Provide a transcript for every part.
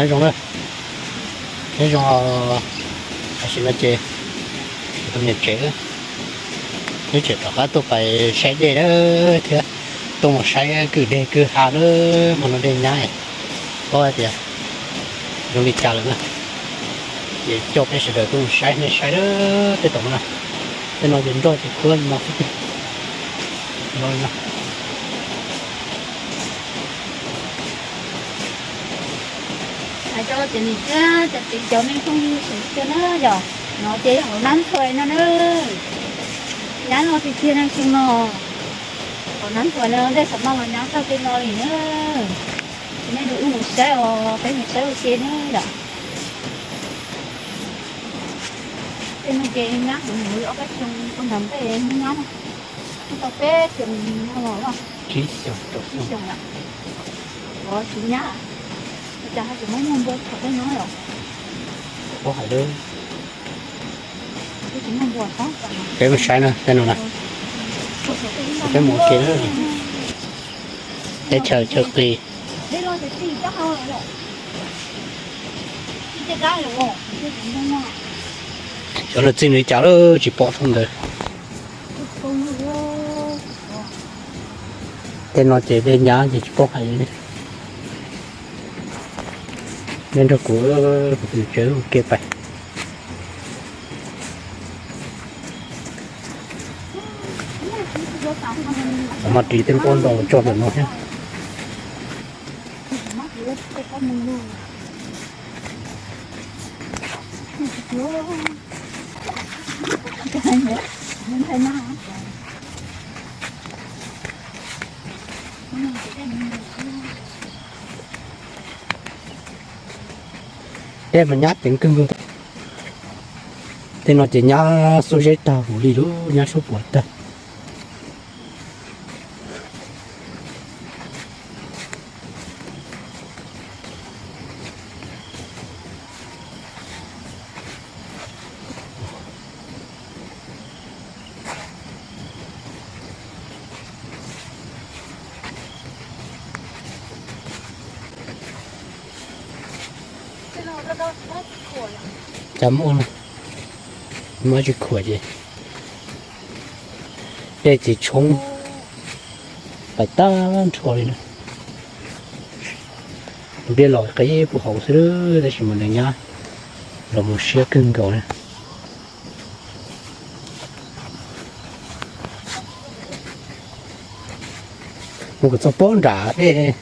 Nyob zoo na, nyob zoo, tam sim no ces tus niam tsev, neb tseem rov qab tuaj pais saib dej na, thiab tuaj mus saib kwj deg kwj ha na, hmo no dej nyab, paub hais tias zoo li cas lawm na. Ces coj peb sawv daws tuaj mus saib, nej saib na, tej tom no, tej no ces nroj ces kuab no xwb tiag. Hais rau cov niam txiv cov txiv cov neej tsoom sawv daws na yom, no ces yog hauv Nab Thuais no na, nyab no tiag tiag na xyoo no, hauv Nab Thuais no dej xam maj los nyab txog tej no li na. Ces nej rov qab mus saib os, peb mus saib ua ke na yom. Tej no ces nyab kuv mus ob peb xyoo, ua ntawd tej nyab no, tau peb xyoo no los, ib xyoo, ib xyoo lawm. Ua tsis nyab, ua cas ho tsis muab muag npua thaum tej no los? Ua hais lawm. Peb mus saib na, tej no na. Peb mus ua ke na. Teb chaws chaw qis. Xyov lawv txij nws cas lawm tsis pom thooj ntawd. Tej no ces dej nyab ces tsis paub hais li. Nej nrog kuv, kuv tus tsev ua ke pais. Mas ris tej pob ntoo tso ntawm no thiab. Dej mas nyab ceev kawg nkaus. Tej no ces nyab xuab zeb tag huv li lub nyab suab puam tag. Cas muaj, muaj tsis khuam ces dej tsis tshoob, pais tag nrho li na. Tus dej los qhib puag hauv xwb tab sis mas nws nyab los mus siab kawg nkaus na. Mus kom txog pob nram dej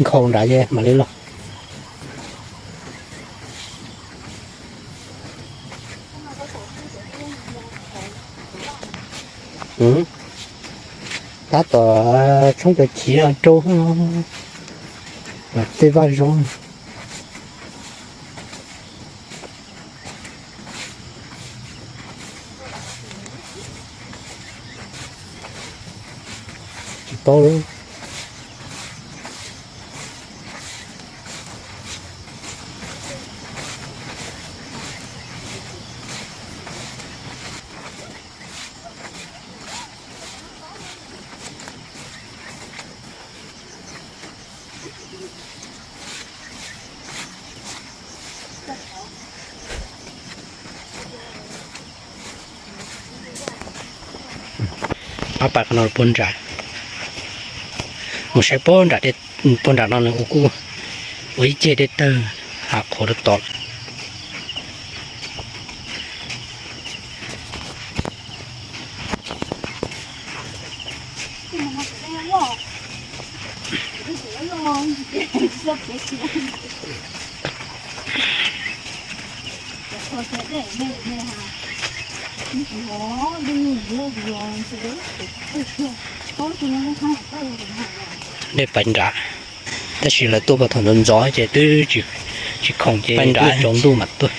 nkhaus nrad ces mam li los. Tab tom tshoob cov chiv rau tej vaj zoo. Tsis paub. Pab pais qhov no puag nram, mus saib puag nram, puag nram no nws kuj ua ib ceg dej tawg hav qhuav rau tod. Dej pais nram, tab sis lawv tuaj puag thaum ntxov ntxov ces twb tsis khoom ces pais nram tsaus ntuj mam tuaj.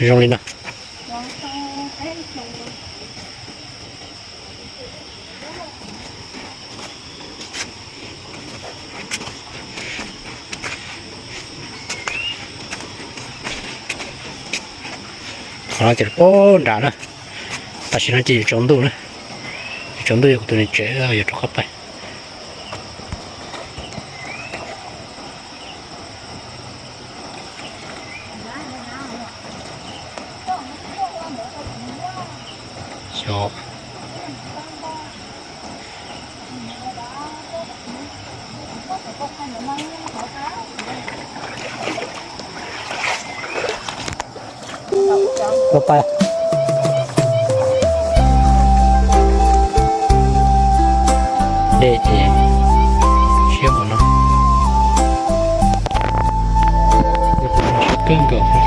Zoo li no. Qhov no ces puag nram na, tam sim no ces yuav tsaus ntuj na, yuav Cov ntawd yog kuv tus niam tsev, yog rov qab pais. Xyov. Ua pais. Dej ces siab ua no. Siab kawg nkaus.